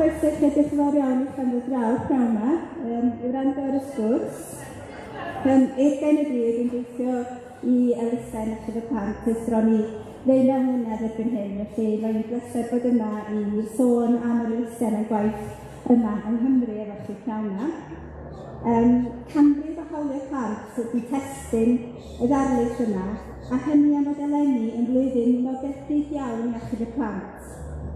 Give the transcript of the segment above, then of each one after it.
croeso i chi, diolch yn fawr iawn i chi am ddod draw pnawn 'ma i wrando ar y sgwrs. Eurgain ydw i, dwi'n gweithio i elusen Achub y Plant ers bron i 19 mlynedd erbyn hyn, felly mae'n bleser bod yma i sôn am yr elusen a'i gwaith yma yng Nghymru efo chi pnawn 'ma. Canrif o hawliau plant ydy testun y ddarlith yma, a hynny am fod eleni yn flwyddyn nodedig iawn i Achub y Plant,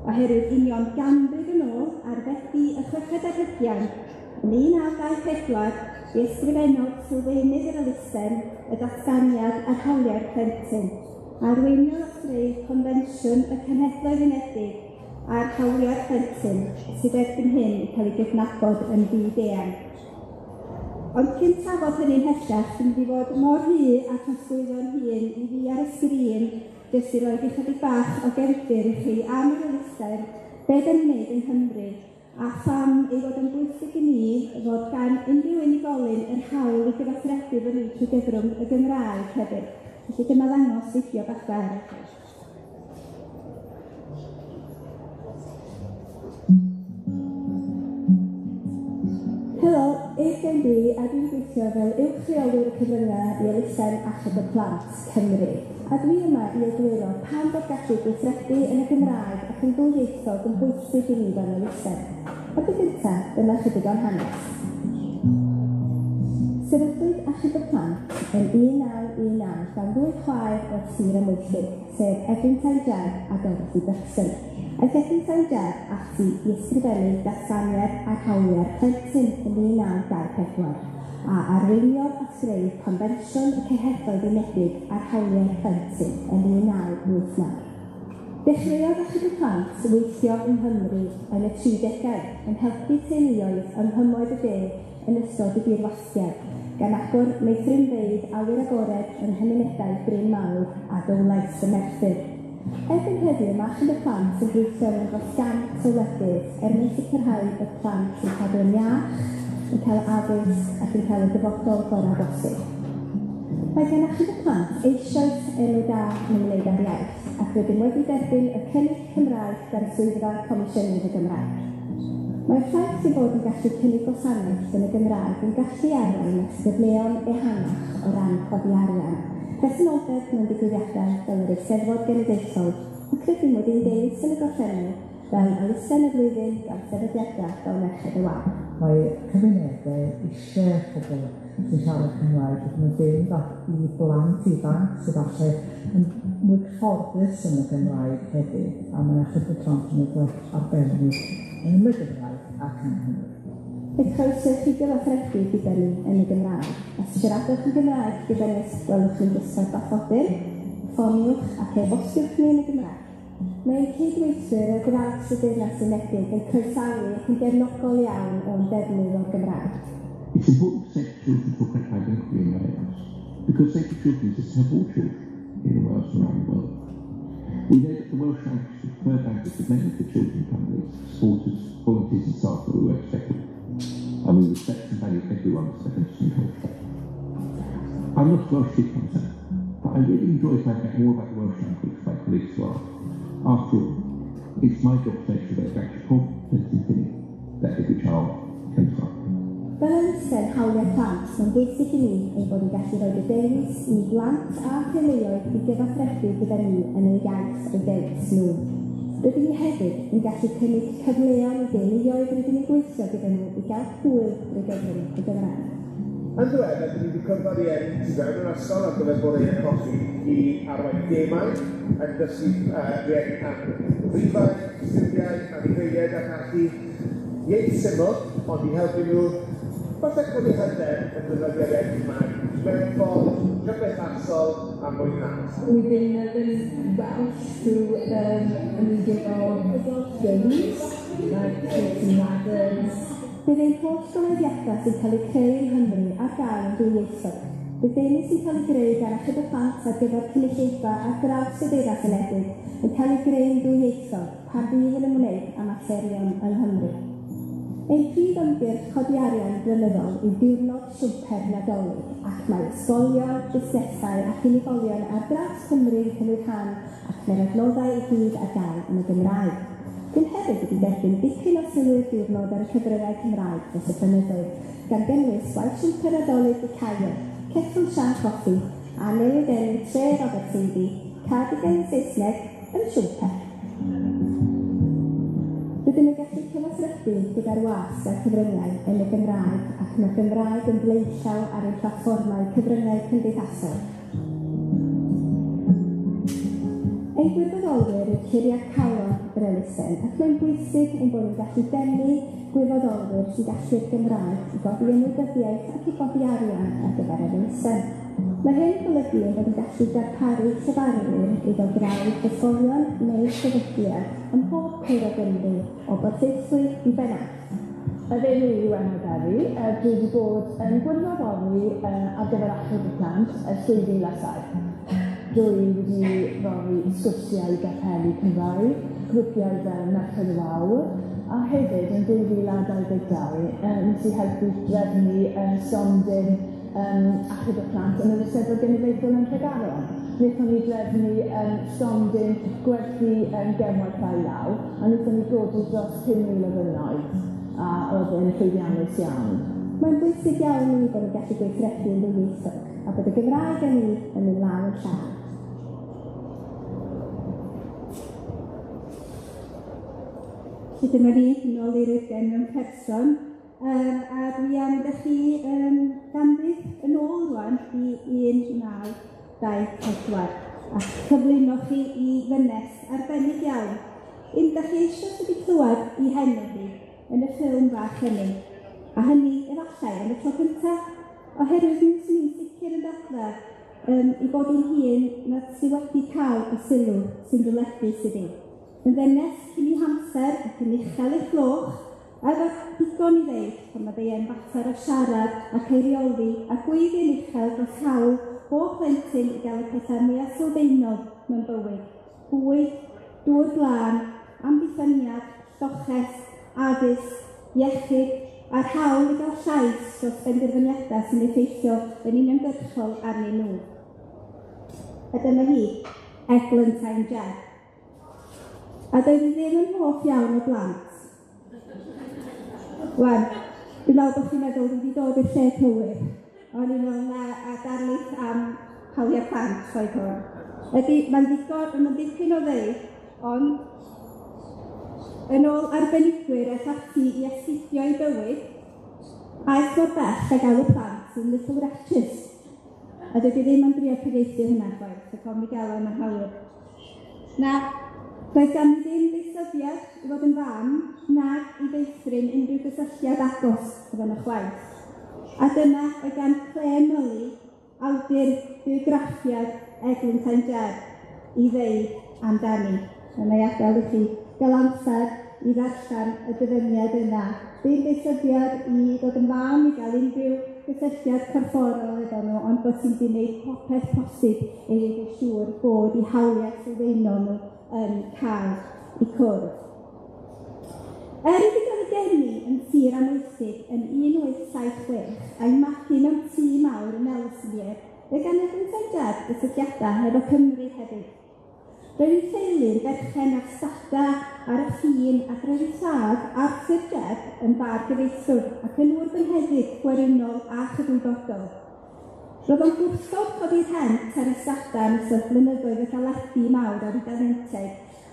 oherwydd union ganrif yn ôl, ar Fedi y chweched ar hugian, yn 1924, i ysgrifennodd sylfaenydd yr elusen y datganiad ar hawliau'r plentyn, a arweiniodd at greu Confensiwn y Cenhedloedd Unedig ar Hawliau'r Plentyn, sydd erbyn hyn yn cael ei gydnabod yn fyd-eang. Ond cyn trafod hynny'n mhellach, dwi'n mynd i fod mor rhy a trosglwyddo'n hun i fi ar y sgrin, jyst i roid ychydig bach o gefndir i chi am yr elusen, be 'dan ni'n neud yng Nghymru, a pham ei fod o'n bwysig i ni fod gan unrhyw unigolyn yr hawl i gyfathrebu efo ni trwy gyfrwng y Gymraeg hefyd. Felly dyma ddangos fideo bach fer i chi. Helo, Eurgain dwi a dwi'n gweithio fel uwch reolwr y cyfryngau i elusen Achub y Plant Cymru. A dwi yma i egluro pam bod gallu gweithredu yn y Gymraeg ac yn ddwyieithog yn bwysig i ni fel elusen. Ond yn gyntaf, dyma chydig o'n hanes. Sefydlwyd Achub y Plant yn 1919 gan ddwy chwaer o'r Sir Amwythig, sef Edwin Jebb a Dorothy Buxton. Aeth Edwin Jebb ati i ysgrifennu datganiad ar hawliau'r plentyn yn 1924, a arweiniodd at greu Confensiwn y Cenhedloedd Unedig ar Hawliau'r Plentyn yn 1989. Dechreuodd Achub y Plant weithio yng Nghymru yn y 30au, yn helpu teuluoedd yng nghymoedd y de yn ystod y dirwasgiad, gan agor meithrinfeydd awyr agored yng nghymunedau Bryn Mawr a Dowlais ym Merthyr. Erbyn heddiw, mae Achub y Plant yn gweithio mewn dros 100 o wledydd er mwyn sicrhau bod plant yn cadw yn iach, yn cael addysg ac yn cael y dyfodol gorau bosib. Mae gan Achub y Plant eisoes enw da yn ymwneud â'r iaith, ac rydym wedi derbyn y cynnig Cymraeg gan Swyddfa Comisiynydd y Gymraeg. Mae'r ffaith ei fod yn gallu cynnig gwasanaeth yn y Gymraeg yn gallu arwain at gyfleon ehangach o ran codi arian, presenoldeb mewn digwyddiadau fel yr Eisteddfod Genedlaethol, ac rydym wedi'n dewis yn y gorffennol fel Elusen y Flwyddyn gan sefydliadau fel Merched y Wawr. Mae cymunedau eisiau pobl sy'n siarad Cymraeg ac ma'n fynd at i blant ifanc sydd falle yn mwy cyfforddus yn y Gymraeg hefyd, a mae Achub y Plant yn rhywbeth arbennig yn y Gymraeg ac yng Nghymru. Bydd croeso i chi gyfathrebu gyda ni yn y Gymraeg. Os siaradwch yn Gymraeg gyda ni, gwelwch ni'n gwisgo'r bathodyn, ffoniwch ac e-bostiwch ni yn y Gymraeg. Mae ein cydweithwyr ar draws y Deyrnas Unedig yn croesawu ac yn gefnogol iawn o'n defnydd o'r Gymraeg. It's important to save children talk about identity in Wales, because Save the Children exists to help all children in Wales and around the world. We know that the Welsh language is the preferred language of many of the children, families, supporters, volunteers and staff that we work together with, and we respect and value everyone's identity and culture. I'm not a Welsh speaker myself, but I really enjoy finding out more about the Welsh language from my colleagues who are. After all, it's my job to make sure that every pob plentyn that every child can thrive. Fel elusen hawliau plant, mae'n bwysig i ni ein bod yn gallu rhoi y dewis i blant a theuluoedd i gyfathrebu gyda ni yn eu iaith o'u dewis nhw. Rydyn ni hefyd yn gallu cynnig cyfleon i deuluoedd rydyn ni'n gweithio gyda nhw i gael hwyl drwy gyfrwng y Gymraeg. Yn ddiweddar, dyn ni wedi cwrdd â rieni tu fewn yr ysgol ar gyfer boreau coffi i arwain gemau, yn dysgu rieni am rifau, lliwiau, anifeiliaid ac ati. Ieith syml, ond i helpu nhw falle codi hyder yn defnyddio'r iaith Gymraeg mewn ffordd cymdeithasol a mwynhaus. We've been learning Welsh through a medium of games, like Chutes and Ladders. Bydd ein holl gyhoeddiadau sy'n cael eu creu yng Nghymru ar gael yn ddwyieithog. Bydd deunydd sy'n cael ei greu gan Achub y Plant ar gyfer cynulleidfa ar draws y Deyrnas Unedig yn cael ei greu'n ddwyieithog pan fydd yn ymwneud â materion yng Nghymru. Ein prif ymgyrch codi arian blynyddol yw Diwrnod Siwmper Nadolig, ac mae ysgolion, busnesau ac unigolion ar draws Cymru yn cymryd rhan ac mae'r adnoddau i gyd ar gael yn y Gymraeg. Dwi'n hefyd hefyd wedi derbyn dipyn o sylw i'r diwrnod ar y cyfryngau Cymraeg dros y blynyddoedd, gan gynnwys Welsh Siwmper Nadolig y Caio, Ceffyl Siân Coffi, a newid enw tre Aberteifi, Cardigan Saesneg yn Siwmper. Rydym yn gallu cyfathrebu gyda'r wasg a'r cyfryngau yn y Gymraeg ac mae'r Gymraeg yn flaenllaw ar ein platfformau cyfryngau cymdeithasol. Ein gwirfoddolwyr yw curiad calon yr elusen ac mae'n bwysig ein bod yn gallu denu gwirfoddolwyr sy'n gallu'r Gymraeg i godi ymwybyddiaeth ac i godi arian ar gyfer yr elusen. Mae hyn yn golygu ein bod yn gallu darparu llefarwyr i ddod draw i ysgolion neu sefydliad ym mhob cwr o Gymru, o Borthaethwy i Benarth. Fy enw i yw Emma Berry, dwi wedi bod yn gwirfoddoli ar gyfer Achub y Plant ers 2007. Dwi wedi rhoi sgwrsiau i gapeli Cymraeg, grwpiau fel Merched y Wawr, a hefyd yn 2022 nes i helpu drefnu stondin Achub y Plant yn yr Eisteddfod Genedlaethol yn Nhregaron. Wnaethon ni drefnu stondin gwerthu gemwaith ail law, a wnaethon ni godi dros 5,000 o bunnoedd, a oedd yn llwyddiannus iawn. Mae'n bwysig iawn i ni bod yn gallu gweithredu yn ddwyieithog, a bod y Gymraeg a ni yn mynd law yn llaw. Felly dyma ni, nôl i'r ugain mewn person, a dwi am ddod â chi ganrif yn ôl rŵan i 1924, a cyflwyno chi i ddynes arbennig iawn, un dach chi eisoes wedi clywed ei henw hi yn y ffilm fach hynny, a hynny efallai am y tro cyntaf, oherwydd mi fyswn i'n sicr yn dadlau ei bod hi'n hun nad sy wedi cael y sylw sy'n ddyledus iddi. Yn ddynes cyn ei hamser ac yn uchel ei chloch, a efo digon i ddeud pan ma' ddi yn fater o siarad ac eirioli a gweiddi'n uchel dros hawl bob plentyn i gael y pethau mwyaf sylfaenol mewn bywyd, bwyd, dŵr glân, amddiffyniad, lloches, addysg, iechyd, a'r hawl i gael llais dros benderfyniadau sy'n effeithio yn uniongyrchol arnyn nhw. A dyma hi, Eglantyne Jebb. A doedd hi ddim yn hoff iawn o blant. Wan, dwi'n meddwl bod chi'n meddwl dwi wedi dod i'r lle cywir. O'n i'n meddwl na, a darlith am hawliau plant oedd hwn. Ydy, mae'n ddigon, mae'n dipyn o ddeud, ond yn ôl arbenigwyr aeth ati i astudio ei bywyd, aeth mor bell ag alw plant yn little wretches. A dydy ddim yn drio cyfieithu hwnna chwaith, ac ofn mi gael o'n anghywir. Na, doedd ganddi ddim ddeisyddiad i fod yn fam, nag i feithrin unrhyw gysylltiad agos efo nhw chwaith. A dyna oedd gan Claire Mulley, awdur bywgraffiad Eglantyne Jebb, i ddeud amdani. A wna i adael i chi gael amser i ddarllen y dyfyniad yna. Ddim ddeisyddiad i ddod yn fam, i gael unrhyw gysylltiad corfforol efo nhw, ond bod hi'n 'di wneud popeth posib i wneud yn siŵr bod eu hawliau sylfaenol nhw yn cael eu cwrdd. Er iddi gael ei geni yn Sir Amwythig yn 1876 a'i magu mewn tŷ mawr yn Ellesmere, fe gan Eglantyne Jebb gysylltiadau hefo Cymru hefyd. Roedd ei theulu'n berchen ar stada ar y ffin ac roedd ei thad, Arthur Jebb, yn fargyfreithiwr ac yn ŵr bynheddig, gwerinol a chydwybodol. Roedd o'n gwrthod codi rhent ar ei stada yn ystod blynyddoedd y galedi mawr ar ei dalenteg,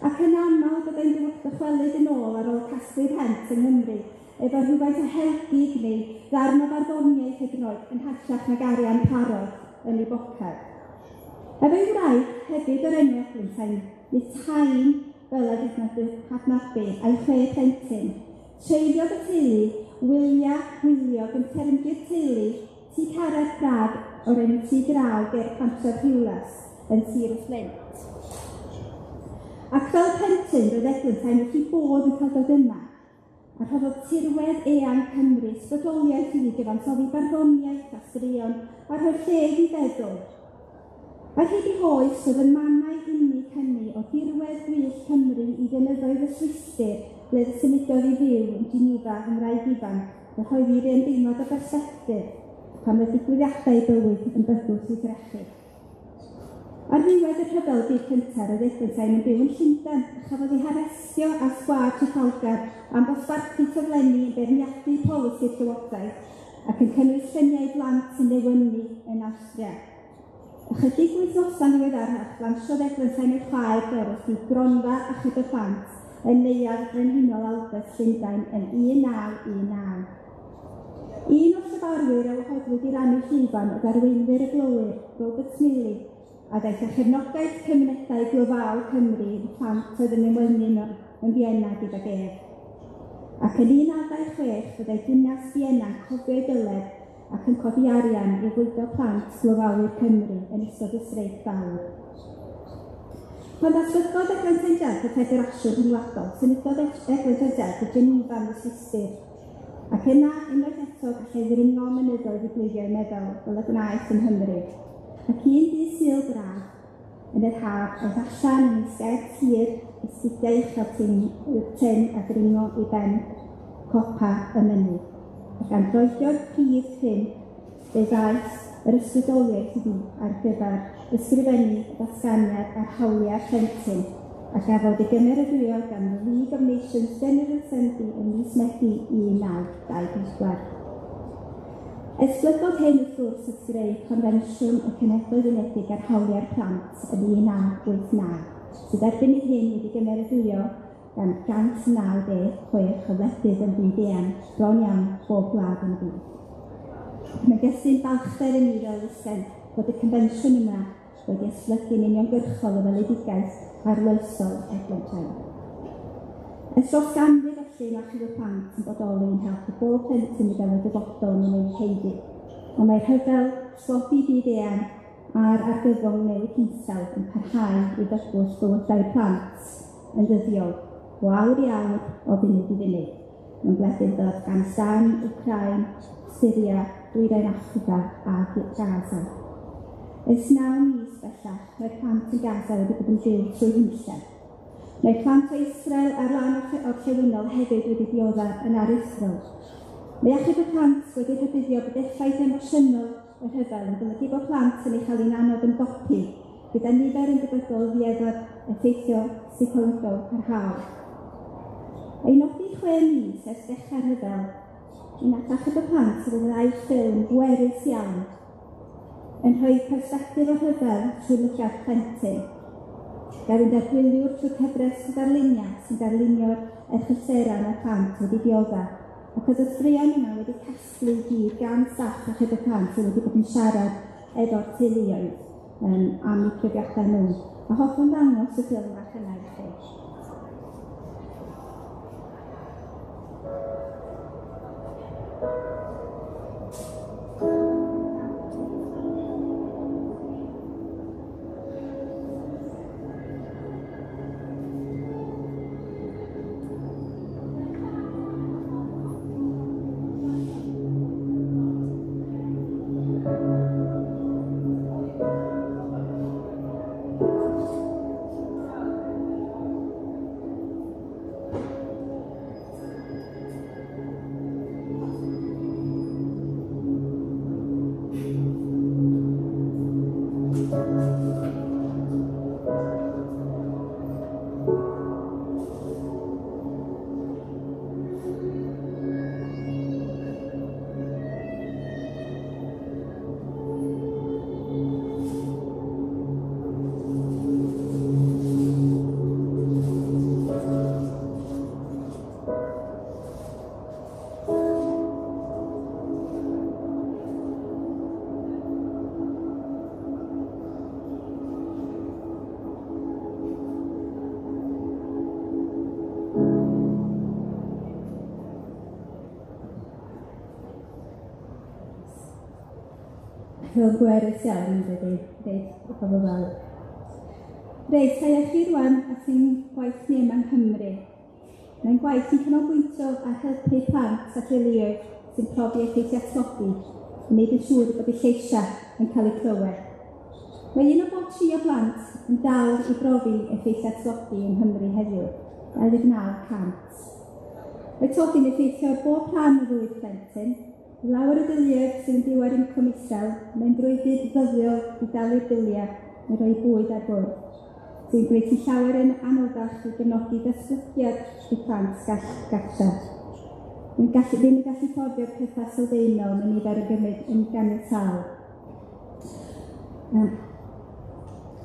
ac yn aml byddai'n dychwelyd yn ôl ar ôl casglu rhent yng Nghymru efo rhywfaint o helgig neu ddarn o farddoniaeth hyd yn oed yn hytrach nag arian parod yn ei boced. Efo'i wraig, hefyd o'r enw Eglantyne, neu Tyne fel y hadnabu, a'i chwe phlentyn, treuliodd y teulu wyliau hwyliog yn ffermdy'r teulu Tŷ Carreg Brad o'r enw Tŷ Graw ger Pentref Rhiwlas yn Sir y Fflint. Ac fel plentyn, roedd Eglantyne wrth ei bodd yn cael dod yma, a rhoddodd tirwedd eang Cymru ysbrydoliaeth iddi gyfansoddi barddoniaeth a straeon a rhoi lle iddi feddwl. Ar hyd ei hoes, roedd y mannau unig hynny o dirwedd gwyllt Cymru i fynyddoedd y Swistir, ble symudodd i fyw yn Geneva yn wraig ifanc, yn rhoi iddi ymdeimlad o bersbectif pan oedd digwyddiadau bywyd yn bygwth ei drechu. Ar ddiwedd y rhyfel byd cyntaf, roedd Eglantyne yn byw yn Llundain a chafodd ei harestio ar sgwâr Trafalgar am ddosbarthu taflenni yn beirniadu polisi'r Llywodraeth ac yn cynnwys lluniau blant yn newynu yn Awstria. Ychydig wythnosau'n ddiweddarach, lansiodd Eglantyne ei chwaer Dorothy gronfa achub y plant yn Neuadd Frenhinol Albert Llundain yn 1919. Un o'r llefarwyr a wahoddwyd i rannu llwyfan oedd arweinwyr y glowyr, Robert Smiley, a ddaeth â chefnogaeth cymunedau glofaol Cymru i'r plant oedd yn ymwneud yn Fienna gydag ef. Ac yn 1926, byddai dinas Fienna'n cofio'i dyled ac yn codi arian i fwydo plant glofawyr Cymru yn ystod y streic fawr. Pan ddatblygodd Eglantyne Jebb y Ffederasiwn Rhyngwladol, symudodd Eglantyne Jebb i Geneva yn y Swistir. Ac yna, unwaith eto, gallai ddringo mynyddoedd i gleifiau meddwl, fel y gwnaeth yng Nghymru. Ac un dydd Sul braf, yn yr haf, aeth allan yn ei sgert hir, esgidiau uchel tynn a dringo i ben copa y mynydd. Ac am droedio'r pridd prin, fe ddaeth yr ysbrydoliaeth iddi ar gyfer ysgrifennu y datganiad ar hawliau'r plentyn, a gafodd ei gymeradwyo gan the League of Nations General Assembly ym mis Medi 1924. Esblygodd hyn wrth gwrs at greu Confensiwn y Cenhedloedd Unedig ar Hawliau'r Plant yn 1989, sydd erbyn hyn wedi gymeradwyo gan 196 o wledydd yn byd-eang, bron iawn bob gwlad yn y byd. Mae destun balchder i ni fel elusen bod y confensiwn yma wedi esblygu'n uniongyrchol o weledigaeth arloesol Eglantyne. Ers dros ganrif felly, mae Achub y Plant yn bodoli yn helpu bob plentyn i gael y dyfodol maen nhw'n ei haeddu. Ond mae rhyfel, tlodi byd-eang a'r argyfwng newid hinsawdd yn parhau i fygwth bywydau plant yn ddyddiol, o awr i awr, o funud i funud, mewn gwledydd fel Afghanistan, Wcráin, Syria, Dwyrain Affrica a Gaza. Ers 9 mis bellach, mae'r plant yn Gaza wedi bod yn byw trwy hunllef. Mae plant o Israel a'r lan orllewinol hefyd wedi dioddef yn aruthrol. Mae Achub y Plant wedi rhybuddio bod effaith emosiynol y rhyfel yn golygu bod plant yn ei chael hi'n anodd ymdopi, gyda nifer yn debygol o ddioddef effeithio seicolegol parhaol. Ei nodi 6 mis ers dechrau'r rhyfel, mi nath Achub y Plant ryddhau ffilm bwerus iawn yn rhoi persbectif o'r rhyfel trwy lygad plentyn. Gan fynd â'r gwyliwr trwy cyfres o ddarluniau sy'n darlunio'r erchyllterau mae'r plant wedi dioddef, ac oedd y straeon yma wedi casglu i gyd gan staff Achub y Plant sydd wedi bod yn siarad efo'r teuluoedd am eu profiadau nhw. A hoffwn ddangos y ffilm fach yna i chi. Ffilm bwerus iawn yn dydi, reit, pobl fel. Reit, ga i â chi rŵan at ein gwaith ni yma yng Nghymru. Mae'n gwaith sy'n canolbwyntio ar helpu plant a theuluoedd sy'n profi effeithiau tlodi i wneud yn siŵr bod eu lleisiau yn cael eu clywed. Mae un o bob 3 o blant yn dal i brofi effeithiau tlodi yng Nghymru heddiw, 29%. Mae tlodi'n effeithio ar bob rhan o fywyd plentyn. I lawer o deuluoedd sydd yn byw ar incwm isel, mae'n frwydr ddyddiol i dalu'r biliau neu roi bwyd ar bwrdd, sy'n gwneud hi llawer yn anoddach i gefnogi datblygiad y plant gartre. Ddim yn gallu fforddio'r pethau sylfaenol mewn nifer o gymryd yn ganiataol.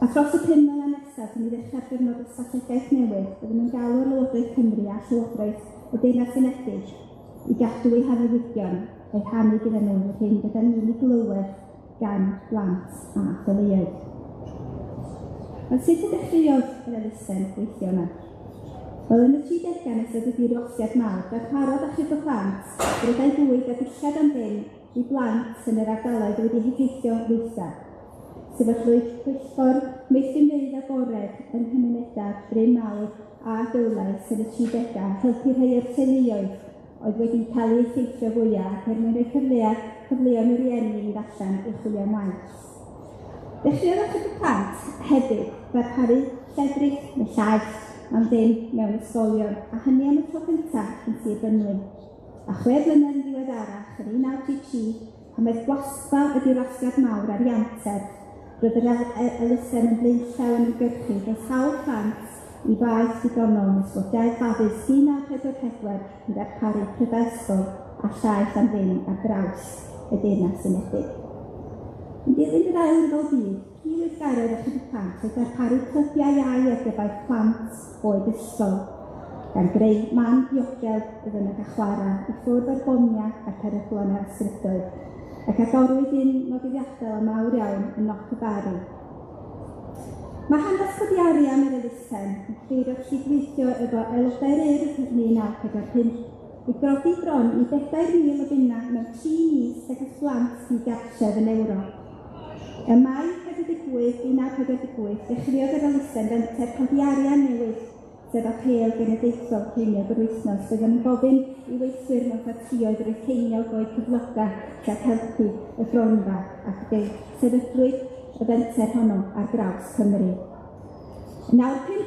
A dros y 5 mlynedd nesaf, cyn i ddechrau'r gyfnod o strategaeth newydd, byddwn yn galw ar Lywodraeth Cymru a Llywodraeth y Deyrnas Unedig i gadw eu haddewidion, eu rhannu gyda nhw yr hyn gyda ni'n ei glywed gan blant a theuluoedd. Ond sut y dechreuodd yr elusen gweithio yma? Wel, yn y 30au yn ystod y dirwasgiad mawr, darparodd Achub y Plant brydau bwyd a dillad am ddim i blant yn yr ardaloedd wedi heffeithio waetha. Sefydlwyd pwyllgor meithrinfeydd agored yng nghymunedau Bryn Mawr a Dowlais yn y 30au, helpu rhai o'r teuluoedd oedd wedi cael eu effeithio fwyaf ac er mwyn rhoi cyfleon i rieni i fynd allan i chwilio am waith. Dechreuodd Achub y Plant hefyd ddarparu llefrith neu llaeth am ddim mewn ysgolion, a hynny am y tro cyntaf yn Sir Fynwy. A 6 blynedd yn ddiweddarach, yn 1933, pan oedd gwasgfa y dirwasgiad mawr ar Ianter, roedd yr elusen yn blaenllaw yn ymgyrchu dros hawl plant i faeth digonol nes bod Deddf Addysg 1944 yn darparu prydau ysgol a llaeth am ddim ar draws y Deyrnas Unedig. Yn dilyn yr Ail Ryfel Byd, prif weithgaredd Achub y Plant oedd darparu clybiau iau ar gyfer plant oed ysgol, gan greu man diogel iddyn nhw gael chwarae i ffwrdd o'r bomiau a'r peryglon ar y strydoedd, ac agorwyd un nodweddiadol a mawr iawn yn Noc y Barri. Mae hanes codi arian yr elusen yn cyfeirio cydweithio efo aelodau'r Urdd yn 1945 i godi bron i 4,000 o bunnau mewn 3 mis tuag at blant digartref yn Ewrop. Ym Mai 1948, dechreuodd yr elusen fenter codi arian newydd, sef apêl genedlaethol ceiniog yr wythnos, byddwn yn gofyn i weithwyr mewn ffatrïoedd roi ceiniog o'u cyflogau rhag helpu y gronfa, ac fe sefydlwyd y fenter honno ar draws Cymru. Nawr, yr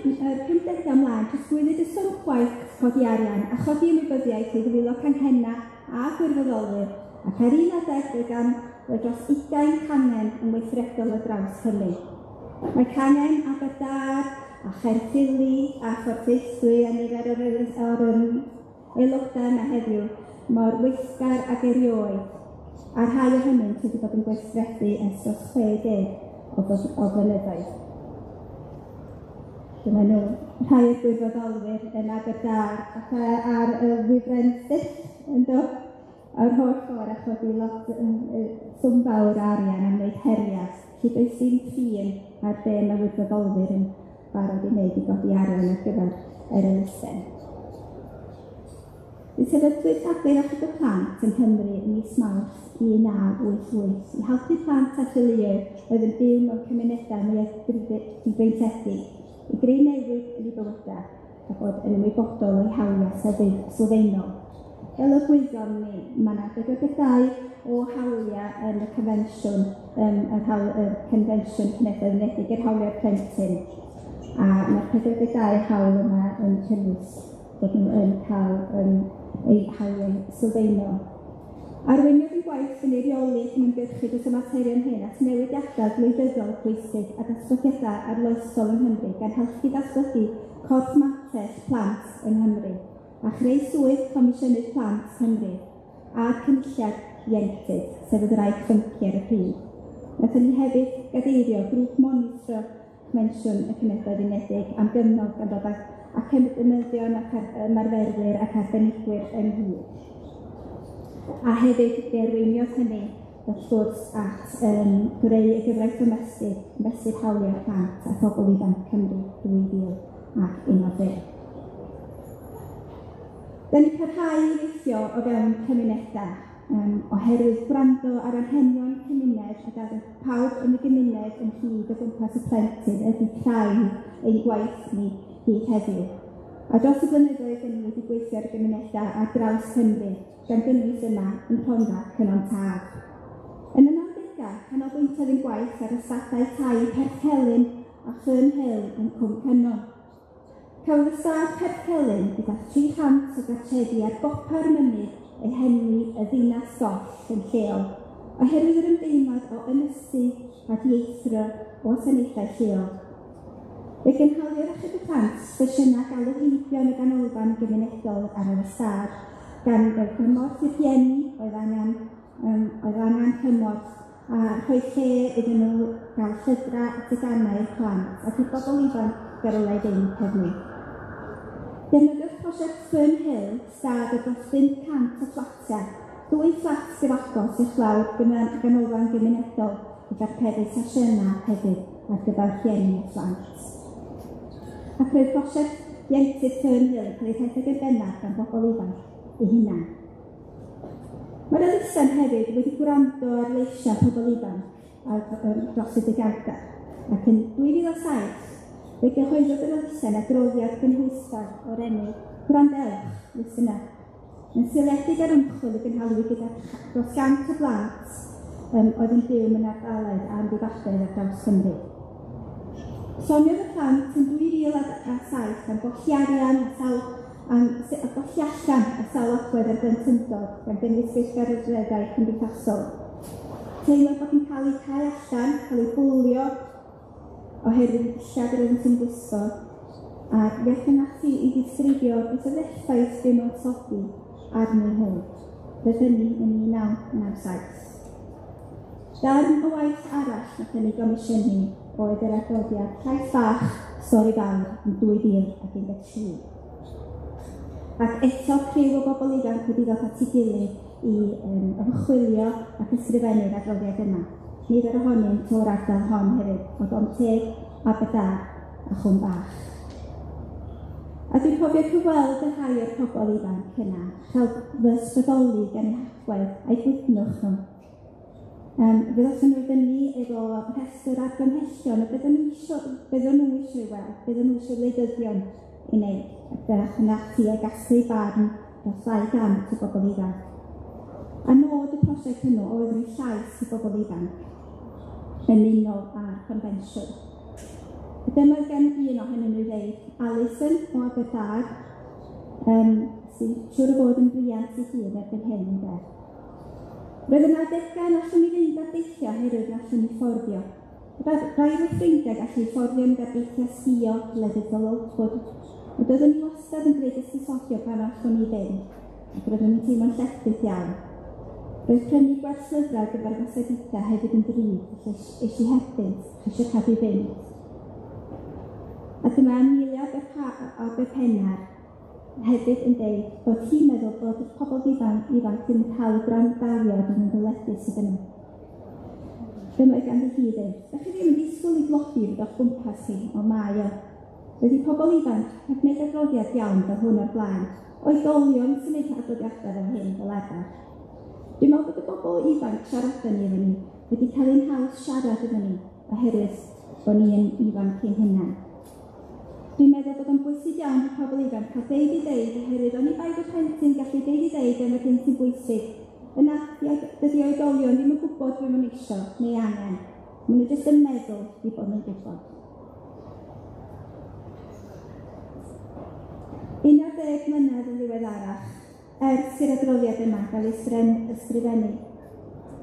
50au ymlaen, trosglwyddwyd y swm gwaith codi arian a chodi ymwybyddiaeth i ddwylo canghennau a gwirfoddolwyr, ac ar un adeg roedd gan roedd dros 20 cangen yn weithredol ar draws Cymru. Mae cangen Aberdâr a Chaerffili a Phorthaethwy a nifer o'r aelodau yma heddiw mor weithgar ag erioed, a rhai ohonynt wedi bod yn gweithredu ers dros 60 o flynyddoedd. Dyma nhw, rhai o'r gwirfoddolwyr yn Aberdâr ac ar y wifren stiff ynddo, a'r holl ffordd a chodi lot swm fawr o arian am wneud heriau, lle does dim ffin ar be mae wirfoddolwyr yn barod i wneud i godi arian ar gyfer yr elusen. Mi sefydlwyd Rhaglen Achub y Plant yng Nghymru ym mis Mawrth 1988 i helpu plant a theuluoedd oedd yn byw mewn cymunedau mwyaf difreintiedig i greu newid yn eu bywydau a bod yn ymwybodol o'u hawliau sylfaenol. Fel y gwyddom ni, mae yna 42 o hawliau yn y confensiwn, y Confensiwn Cenhedloedd Unedig yr Hawliau'r Plentyn. A mae'r 42 hawl yma yn cynnwys bod nhw yn cael eu hawliau sylfaenol. Arweiniodd ein gwaith yn eirioli ac yn ymgyrchu dros y materion hyn at newidiadau gwleidyddol pwysig a datblygiadau arloesol yng Nghymru, gan helpu datblygu corff mantell plant yng Nghymru, a chreu swydd Comisiynydd Plant Cymru a'r Cynulliad Ieuenctid, sef y wraig ffynci ar y pryd. Wnaethon ni hefyd gadeirio grŵp monitro Confensiwn y Cenhedloedd Unedig am gyfnod gan ddod ag academyddion ac ymarferwyr ac arbenigwyr ynghyd. A hefyd fe arweiniodd hynny wrth gwrs at greu y gyfraith domestig, mesur hawliau plant a phobl ifanc Cymru 2011. Da ni'n parhau i weithio o fewn cymunedau, oherwydd gwrando ar anghenion cymuned a gael pawb yn y gymuned ynghyd o gwmpas y plentyn ydy craidd ein gwaith ni hyd heddiw. A dros y blynyddoedd, da ni wedi gweithio ar gymunedau ar draws Cymru, gan gynnwys yma yn Rhondda Cynon Taf. Yn y 90au, canolbwyntiodd ein gwaith ar ystadau tai Perthcelyn a Fern Hill yn Cwm Cynon. Cafodd y stad Perthcelyn gyda 300 o gartrefi ar gopa'r mynydd ei henwi y ddinas goll yn lleol, oherwydd yr ymdeimlad o ynysu a dieithrio o wasanaethau lleol. Fe gynhaliodd Achub y Plant sesiynau galw heibio yn y ganolfan gymunedol ar yr ystâd, gan roi cymorth i'r rhieni oedd angen cymorth a rhoi lle iddyn nhw gael llyfrau a teganau i'r plant ac i'r bobl ifanc gael rywle i fynd hefyd. Defnyddiodd prosiect Fernhill stad o dros 500 o fflatiau, 2 fflat gyfagos uwchlaw'r ganolfan gymunedol i ddarparu sesiynau hefyd ar gyfer rhieni a phlant. Ac roedd prosiect Ieuenctid Fernhill yn cael ei rhedeg yn bennaf gan bobl ifanc eu hunain. Mae'r elusen hefyd wedi gwrando ar leisiau pobl ifanc dros y degawdau, ac yn 2007 fe gyhoeddodd yr elusen adroddiad gynhwysfawr o'r enw Gwrandewch, Listen Up, yn seiliedig ar ymchwil y gynhaliwyd gyda dros 100 o blant oedd yn byw mewn ardaloedd a amddifadedd ar draws Cymru. Soniodd y plant yn 2007 am golli arian a sawl a golli allan a sawl agwedd ar blentyndod gan gynnwys gweithgareddau cymdeithasol. Teimlo bod yn cael eu cau allan, cael eu bwlio oherwydd y dillad yr oeddent yn gwisgo, ac fe aethon ati i ddisgrifio beth oedd effaith byw mewn tlodi arnyn nhw. Roedd hynny yn 1997. Darn o waith arall nath ei gomisiynu oedd yr adroddiad Llais Bach, Stori Fawr yn 2013. Ac eto criw o bobl ifanc wedi dod at ei gilydd i ymchwilio ac ysgrifennu'r adroddiad yma. Nifer ohonynt o'r ardal hon hefyd, o Gonteg, Aberdâr a Chwm Bach. A dwi'n cofio cyfweld y rhai o'r pobl ifanc yna, cael fy ysbrydoli gan eu hagwedd a'i gwydnwch nhw. Fe ddothon nhw fyny efo rhestr argymhellion o beth o'n nhw isio i weld, beth o'n nhw isio wleidyddion i wneud, ac fe aethon nhw ati a gasglu barn dros 200 o bobl ifanc. A nod y prosiect hwnnw oedd rhoi llais i bobl ifanc yn unol â'r confensiwn. A dyma gen un ohonyn nhw i ddeud, Alison o Aberdâr, sy'n siŵr o fod yn briant ei hun erbyn hyn, ynde. Roedd yna adegau na allwn ni fynd ar deithiau oherwydd na allwn ni fforddio. Rai o'r ffrindiau gallu fforddio mynd ar deithiau sgïo, lefydd fel Oakwood, ond oeddwn ni wastad yn gwneud ysgusodion pan allwn ni fynd, ac roeddwn ni'n teimlo'n lletchwith iawn. Roedd prynu gwerslyfrau ar gyfer gwasanaethau hefyd yn ddrud, felly es i hebddynt, ceisio cadw i fynd. A dyma Amelia Aberpennar hefyd yn deud bod hi'n meddwl bod y pobl ifanc ddim yn cael y gwrandawiad yn ddyledus iddyn nhw. Dyma ganddi hi ddeud, "Dach chi ddim yn disgwyl i dlodi fod o'ch gwmpas chi, ond mae o. Dydy pobl ifanc heb wneud adroddiad iawn fel hwn o'r blaen. Oedolion sy'n gwneud adroddiadau fel hyn fel arfer. Dwi'n meddwl bod y bobl ifanc siaradon ni efo ni wedi cael ein haws siarad efo ni oherwydd bod ni yn ifanc ein hunain. Dwi'n meddwl bod o'n bwysig iawn i pobl ifanc cael deud i ddeud oherwydd oni bai bod plentyn gallu deud i ddeud am yr hyn sy'n bwysig, yna dydy oedolion ddim yn gwybod be maen nhw isio neu angen. Maen nhw jyst yn meddwl eu bod nhw'n gwybod." 11 mlynedd yn ddiweddarach, ers i'r adroddiad yma gael ei ysgrifennu,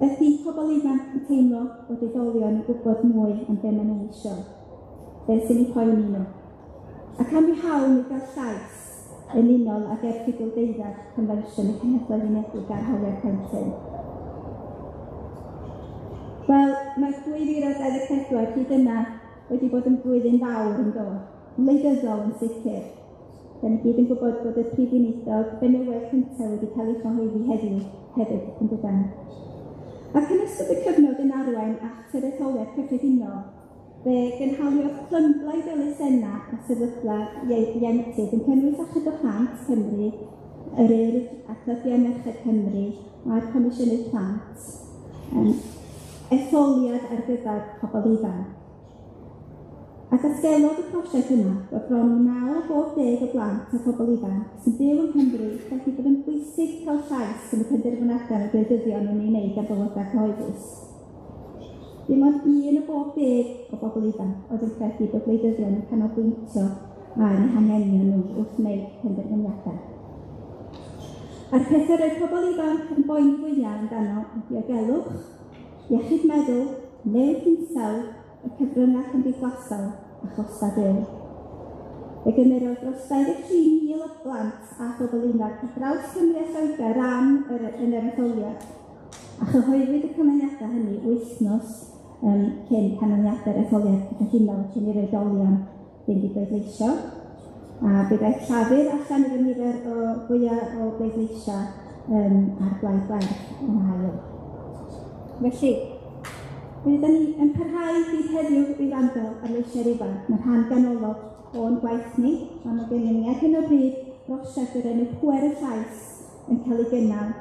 ydy pobl ifanc yn teimlo bod oedolion yn gwybod mwy am be maen nhw isio, beth sy'n eu poeni nhw, ac am eu hawl i gael llais yn unol ag erthygl 12 Confensiwn y Cenhedloedd Unedig ar Hawliau'r Plentyn. Wel, mae 2024 hyd yma wedi bod yn flwyddyn fawr yn do, wleidyddol yn sicr. Da ni gyd yn gwybod bod y prif weinidog benywaidd cyntaf wedi cael ei chyhoeddi heddiw hefyd yn dydan. Ac yn ystod y cyfnod yn arwain at yr etholiad cyffredinol, fe gynhaliodd clymblaid elusennau a sefydliad ieuenctid yn cynnwys Achub y Plant Cymru, yr Urdd a Clybiau Merched Cymru a'r Comisiynydd Plant, etholiad ar gyfer pobl ifanc. A datgelodd y prosiect yma bod bron i 9 o bob 10 o blant a phobl ifanc sy'n byw yng Nghymru credu bod yn bwysig cael llais yn y penderfyniadau mae gwleidyddion yn ei wneud ar bywydau cyhoeddus. Dim ond 1 o bob 10 o bobl ifanc oedd yn credu bod gwleidyddion yn canolbwyntio ar eu hanghenion nhw wrth wneud penderfyniadau. A'r pethau roedd pobl ifanc yn boeni fwyaf amdano oedd diogelwch, Iechyd meddwl, newid hinsawdd, y cyfryngau cymdeithasol a chostau byw. Fe gymerodd dros 23,000 o blant a phobl ifanc ar draws Cymru a Lloegr ran yn yr etholiad, a chyhoeddwyd y canlyniadau hynny wythnos cyn canlyniadau'r etholiad cyffredinol cyn i'r oedolion fynd i bleidleisio. A fe ddaeth Llafur allan efo nifer o fwyaf o bleidleisiau a'r Blaid Werdd yn ail. Felly, mi fyddan ni yn parhau hyd heddiw i wrando ar leisiau'r ifanc. Mae'n rhan ganolog o'n gwaith ni, a mae gennym ni ar hyn o bryd brosiect o'r enw Pŵer y Llais yn cael ei gynnal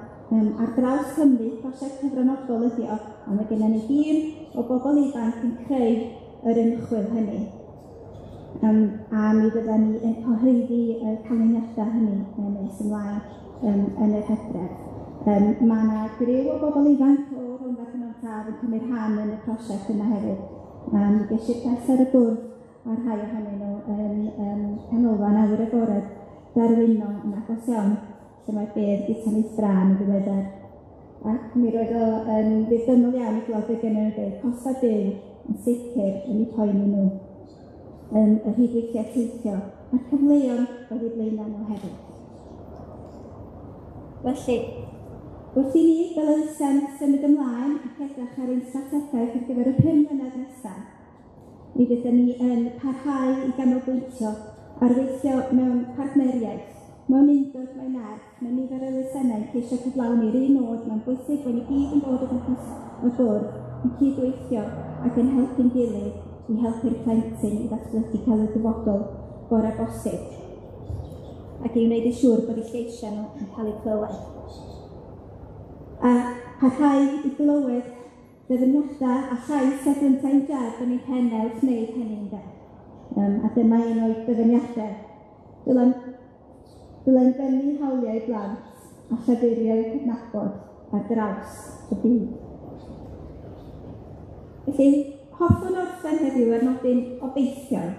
ar draws Cymru, prosiect cyfranogol ydi o, a mae gennym ni dîm o bobl ifanc yn creu yr ymchwil hynny. A mi fyddan ni yn cyhoeddi y canlyniadau hynny yn nes ymlaen yn yr hydref. Mae yna griw o bobl ifanc o Rhondda Cynon Taf yn cymryd rhan yn y prosiect yna hefyd. Mi ges i'r pleser o gwrdd â rhai ohonyn nhw yn canolfan awyr agored Darwino yn agos iawn, lle mae bedd Guto Brân yn ddiweddar. Ac mi roedd o yn ddiddorol iawn i glywed be gennyn nhw dweud, costau byw yn sicr yn eu poeni nhw, y rhwydweithiau teithio, a'r cyfleon oedd eu blaenau nhw hefyd. Felly, wrth i ni fel elusen symud ymlaen ac edrych ar ein strategaeth ar gyfer y 5 mlynedd nesaf, mi fydden ni yn parhau i ganolbwyntio ar weithio mewn partneriaeth, mewn undod, mewn nerth, mae nifer o elusennau'n ceisio cyflawni'r un nod. Mae'n bwysig bod ni gyd yn dod o gwmpas y bwrdd, yn cydweithio ac yn helpu'n gilydd i helpu'r plentyn i ddatblygu cael y dyfodol gorau bosib, ac i wneud yn siŵr bod eu lleisiau nhw yn cael eu clywed. A parhau i glywed dyfyniadau a llais Eglantyne Jebb yn ei pennau wrth wneud hynny, ynde. A dyma un o'i dyfyniadau. Dylem bennu hawliau blant a llafurio i'w cydnabod ar draws y byd. Felly, hoffwn orffen heddiw ar nodyn obeithiol.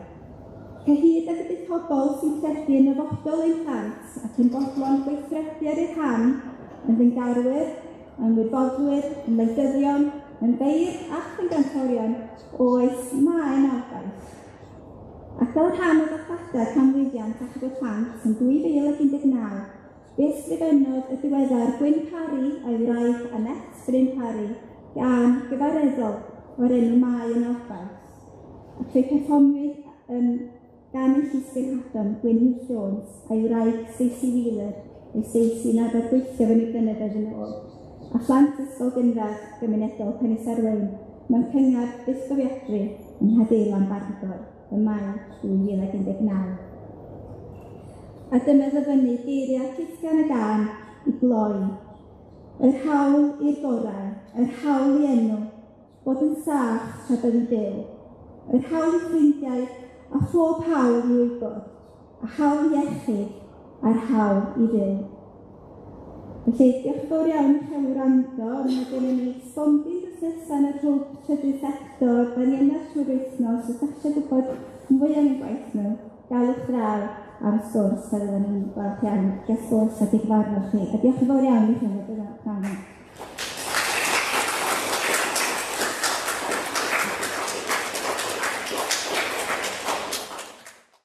Cyhyd ag y bydd pobl sy'n credu yn nyfodol ein plant ac yn fodlon gweithredu ar eu rhan yn ddyngarwyr, yn wirfoddwyr, yn wleidyddion, yn feirdd ac yn gantorion, oes, mae 'na obaith. Ac fel rhan o ddathliadau canmlwyddiant Achub y Plant yn 2019, fe ysgrifennodd y diweddar Gwyn Parry a'i wraig Annette Bryn Parry gân gyfareddol o'r enw Mae yna Obaith, ac fe'i perfformiwyd gan ei llysgenhadon Gwyn Hughes Jones a'i wraig Stacey Wheeler, neu Stacey yn arfer gweithio efo ni blynyddoedd yn ôl, a phlant Ysgol Gynradd Gymunedol Penisarwaun mewn cyngerdd bythgofiadwy yng Nghadeirlan Bangor ym Mai 2019. A dyma ddyfynnu geiriau cytgan y gân i gloi. Yr hawl i'r gorau, yr hawl i enw, bod yn saff tra byddi'n byw, yr hawl i ffrindiau a phob hawl i wybod, a hawl i iechyd a'r hawl i fyw. Felly, diolch yn fawr iawn i chi am wrando. Mae gennym ni stondin drws nesa yn yr hwb trydydd sector. Da ni yna trwy'r wythnos. Os dach chi eisiau gwybod mwy am ein gwaith nhw, galwch draw am sgwrs, a fydden ni'n falch iawn gael sgwrs ac i gyfarfod chi. A diolch yn fawr iawn i chi am ddod yma.